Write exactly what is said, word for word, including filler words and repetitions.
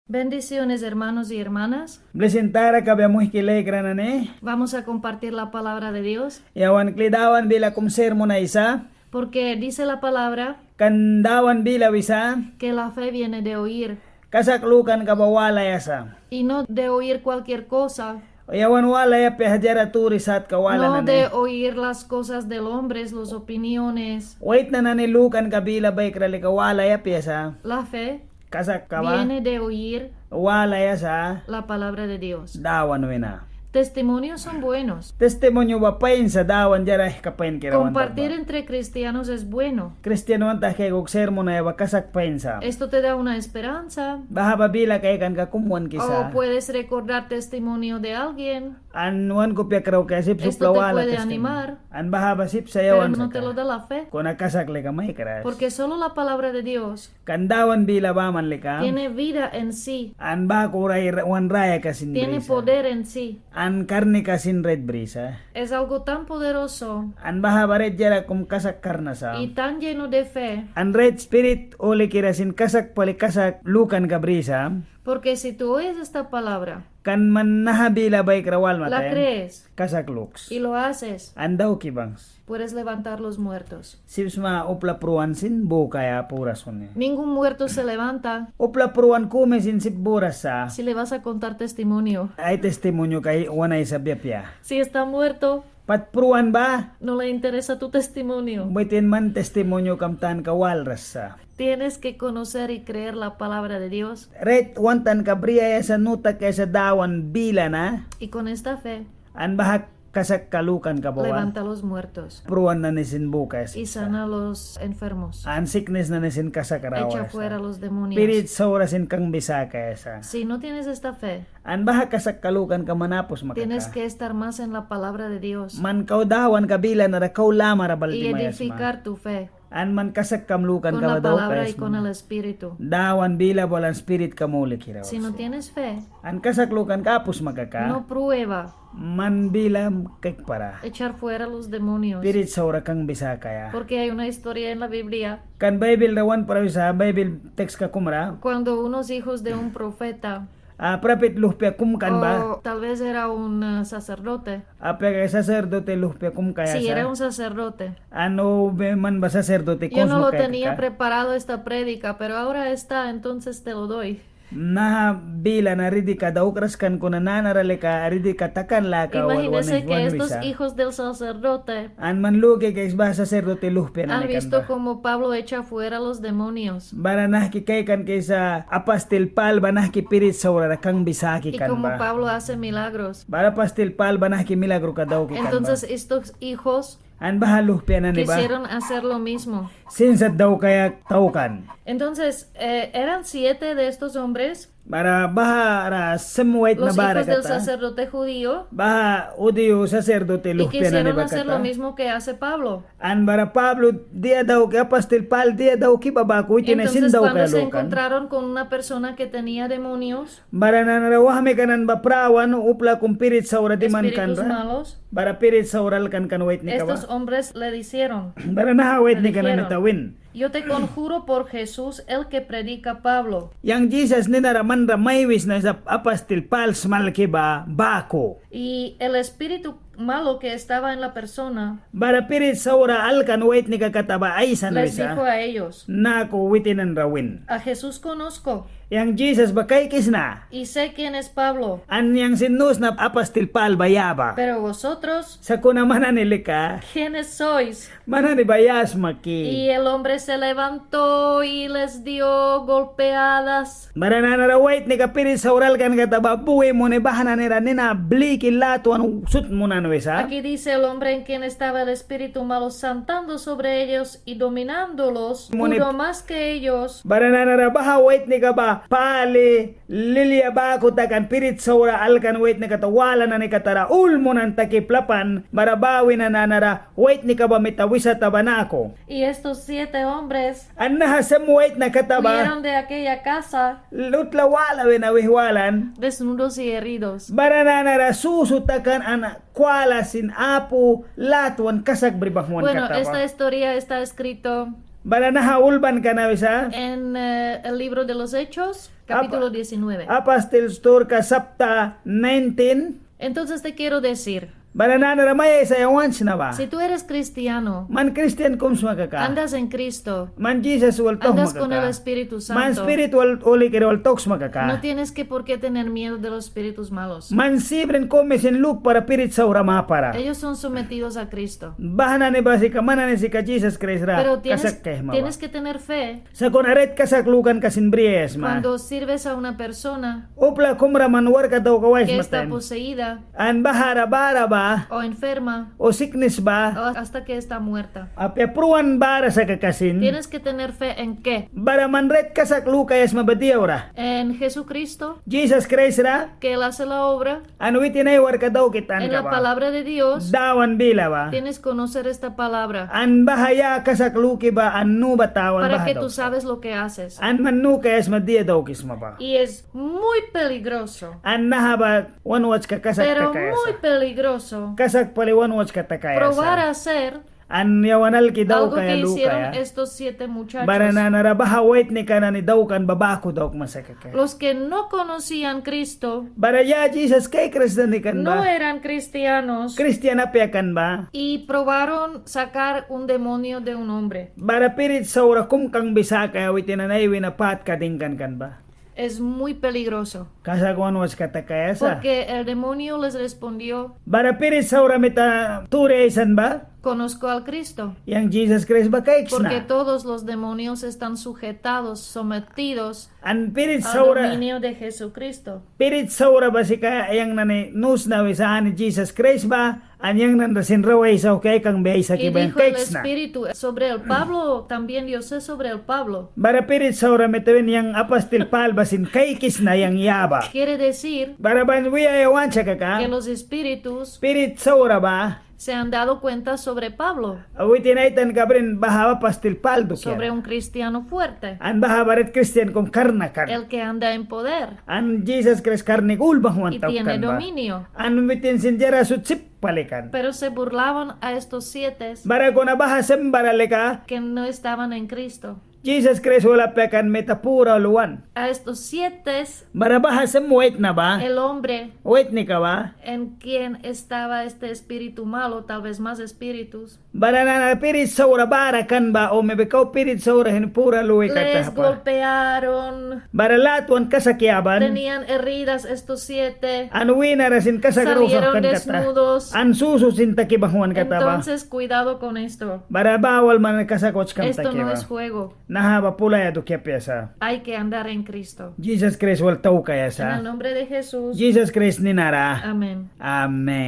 Bendiciones, hermanos y hermanas. Blisin tara kabia, muihki laikra nani. Vamos a compartir la palabra de Dios. Yawan kli Dawan bila kum sermon aisaia. Porque dice la palabra. Kan Dawan bila wisa. Que la fe viene de oír. Kasak lukanka ba walaia sa. Y no de oír cualquier cosa. Yawan walaia apia diara turi satka wala nani. No de oír las cosas del hombres, las opiniones. Waitna nani lukanka bila baikra lika walaia apia sa. La fe. Kasakka ba. Viene de oír. Walaia sa. La palabra de Dios. Dawan wina. Testimonios son buenos. Testimonio ba pain sa, Dawan diara aihka painkira wan. Compartir entre cristianos es bueno. Kristian wan tahi kaikuk sermon aisaia ba kasak pain sa. Esto te da una esperanza. Baha ba bila kaikanka kum wankisa. O puedes recordar testimonio de alguien. An wan kupia kraukaia sip sa upla wala testimonio. Esto te puede animar. An baha ba sip sa yawan saka. Pero no te lo da la fe. Kuna kasak lika maikras. Porque solo la palabra de Dios. Kan Dawan bila baman lika. Tiene vida en sí. An baku rai wan rayaka sin brisa. Tiene poder en sí. An karnika sin rait brisa. Es algo tan poderoso. An baha ba rait diara kum kasak karna sa. Y tan lleno de fe. An rait Spirit Hulikira sin kasak pali kasak lukanka brisa. Porque si tú oyes esta palabra, kan man naha bila baikra walma taim. La crees. Kasak luks. Y lo haces. An dauki bangs. Puedes levantar los muertos. Sip sma upla pruan sin bukaia pura suni. Ningún muerto se levanta. Upla pruan kumi sin sip buras sa. Si le vas a contar testimonio. Ai testimonio kai wan aisabia apia. Si está muerto. Pat pruan ba. No le interesa tu testimonio. Witin man testimonio kam tanka walras sa. Tienes que conocer y creer la palabra de Dios. Rait wan tanka briaia sa, nu takaia sa Dawan bila na. Y con esta fe. An baha kasakka lukanka ba wal. Levanta los muertos. Pruan nani sin bukaia sa. Y sana los enfermos. An siknis nani sin kasak rawaia sa. Echa fuera los demonios. Spirit saura sin kangbi sakaia sa. Si no tienes esta fe. An baha kasakka lukanka man apu sma kaka. Tienes que estar más en la palabra de Dios. Man kau Dawanka bila nara kau lamara bal dimaia sma. Y edificar tu fe. An man kasakkam lukanka ba daukaia sma. Con la palabra y con el Espíritu. Dawan bila wal an Spiritkam Hulikira wal. Si no tienes fe, an kasak lukanka apu sma kaka. No prueba. Man bila kaikpara. Echar fuera los demonios. Spirit saura kangbi sakaia. Porque hay una historia en la Biblia. Kan Baibil ra wan prauisa, Baibil tekska kum ra. Cuando unos hijos de un profeta. Ah, prapit luhpia kum kan ba. O tal vez era un, eh, sacerdote. Apia kaia sacerdote luhpia kum kaia sa. Sí, era un sacerdote. An o be man ba sacerdote kum sma kaia kaka. Yo no lo tenía preparado esta prédica, pero ahora está, entonces te lo doy. Naha bila na ridika daukras kan kuna nanara lika ridika takan laka wal wan wisa. Imagínese que estos hijos del sacerdote An man luki kaiks baha sacerdote luhpia nani kan ba. Han visto cómo Pablo echa fuera los demonios. Bara nahki kaikan kaisa apastil Pâl ba nahki spirit saura ra kangbi saki kan ba. Y cómo Pablo hace milagros. Bara apastil Pâl ba nahki milagroka dauki kan ba. Entonces estos hijos An baha luhpia nani ba quisieron hacer lo mismo. Sin sat daukaia taukan. Entonces, eh, eran siete de estos hombres. Bara bahara sem waitna bara kata. Los hijos del sacerdote judío. Baha judío sacerdote luhpia nani ba kata. Y quisieron hacer lo mismo que hace Pablo. An bara Pablo dia dauki, apastil Pâl dia dauki ba baku witin nani sin daukaia lukan. Entonces, cuando se encontraron con una persona que tenía demonios, Bara nanara wahmika nani ba prawan upla kum spirit saura diman kan ra. Espíritus malos. Bara spirit saura alkan kan waitnika ba. Estos hombres le dijeron, Bara naha waitnika nani ta win. Yo te conjuro por Jesús, el que predica Pablo. Yang Jisas ninara man ra mai wisna sa apastil Pâl smalki ba baku. Y el espíritu malo que estaba en la persona. Bara spirit saura alkan waitnika kata ba aisan wisa. Les dijo a ellos, Naku witin nani ra win. A Jesús conozco. Yang Jisas ba kaikisna. Y sé quién es Pablo. An yang sin nu sna apastil Pâl ba ya ba. Pero vosotros, Sakuna man nani lika. ¿Quiénes sois? Man nani ba ya sma ki. Y el hombre se levantó y les dio golpeadas. Bara nanara waitnika spirit saura alkan kata ba bui muni baha nani ra nina bliki latwan sut munan wisa. Aquí dice el hombre en quien estaba el espíritu malo saltando sobre ellos y dominándolos, pudo más que ellos. Bara nanara baha waitnika ba pali lilia baku takan spirit saura alkan waitnika kata wala nani kata ra ul munan taki plapan, bara ba wina nanara waitnika ba mita wisata ba naku. Y estos siete hombres An naha sem waitna kata ba huyeron de aquella casa, utla wala wina wih walan. Desnudos y heridos. Bara nanara susu takan an kwala sin apu latwan kasak bri banghwan kata ba. Bueno, esta historia está escrito Bara naha ulbanka na wisa. En, eh, el libro de los Hechos. Capítulo Apa-, diecinueve. Apastil Sturka sapta nineteen. Entonces te quiero decir, Bara nanara mai aisaia want sna ba. Si tú eres cristiano, Man kristian kum sma kaka. Andas en Cristo, Man Jisas wal tauhma kaka. Andas con el Espíritu Santo, Man Spirit wal, Hulikira wal tauksma kaka. No tienes que por qué tener miedo de los espíritus malos. Man sibrin kumi sin lukpara spirit saura mapara. Ellos son sometidos a Cristo. Baha nani ba sika, man nani sika Jisas Kraist ra kasak kaihma ba. Pero tienes, tienes que tener fe. Sakuna rait kasak lukanka sin briaia sma. Cuando sirves a una persona Upla kumra man warkka daukaia waisma taim. Que está poseída. An bahara bara ba. O enferma. O siknis ba. O hasta que está muerta. Apia pruan bara sa kaka sin. Tienes que tener fe en qué. Bara man rait kasak lukaia sma ba dia ra. En Jesucristo. Jisas Kraist ra. Que él hace la obra. An witin ai warkka dauki tanka ba. En la palabra de Dios. Dawan bila ba. Tienes que conocer esta palabra. An baha ya kasak luki ba an nu ba tawan baha dauki. Para que tú sabes lo que haces. An man nu kaia sma dia daukisma ba. Y es muy peligroso. An naha ba wan wachka kasak takaia sa. Pero muy peligroso. Kasak pali wan wachka takaia sa. Probar a hacer An yawan alki daukaia lukaia. Algo que hicieron estos siete muchachos. Bara nanara baha waitnika nani daukan ba baku daukma sa kaka. Los que no conocían Cristo. Bara ya Jisas kaikras nani kan ba. No eran cristianos. Kristian apia kan ba. Y probaron sacar un demonio de un hombre. Bara spirit saura kum kangbi sakaia witin nani ai wina patka dingkan kan ba. Es muy peligroso. Kasak wan wachka takaia sa. Porque el demonio les respondió. Bara spirit saura mita turi aisan ba. Conozco al Cristo. Yang Jisas Kraist ba kaiksna. Porque todos los demonios están sujetados, sometidos al dominio de Jesucristo. An spirit saura, spirit saura ba sika yang nani nu sna wisa ani Jisas Kraist ba. An yang nani ra sin rau aisauhki ai kangbi aisaki ba yang kaiksna. Y dijo el Espíritu sobre el Pablo, también yo sé sobre el Pablo. Bara spirit saura mita win yang apastil Pâl ba sin kaikisna yang ya ba. Quiere decir Bara ban wiaia want sa kaka. Que los espíritus Spirit saura ba. Se han dado cuenta sobre Pablo. Witin ai tanka brin baha apastil Pâl dukiara. Sobre un cristiano fuerte. An baha ba rait kristian kum karna kan. El que anda en poder. An Jisas Kraist karnika ul banghwan taukan ba. Y tiene dominio. An witin sin diara sut sip pali kan. Pero se burlaban a estos siete. Bara kuna baha sem bara lika. Que no estaban en Cristo. Jisas Kraist wal apia kan mita pura luan. A estos siete. Bara baha sem waitna ba. El hombre. Waitnika ba. En quien estaba este espíritu malo, tal vez más espíritus. Bara nanara spirit saura bara kan ba, o mebi kau spirit saura hin pura lui kata ba. Les golpearon. Bara latwan kasak yaban. Tenían heridas estos siete. An wîna ra sin kasak rau sauhkan kata. Salieron desnudos. An susu sin taki banghwan kata ba. Entonces, cuidado con esto. Bara ba wal man kasak watskam taki ba. Esto no es juego. Naha ba pulaia dukia apia sa. Hay que andar en Cristo. Jisas Kraist wal taukaia sa. En el nombre de Jesús. Jisas Kraist nina ra. Amén. Amén.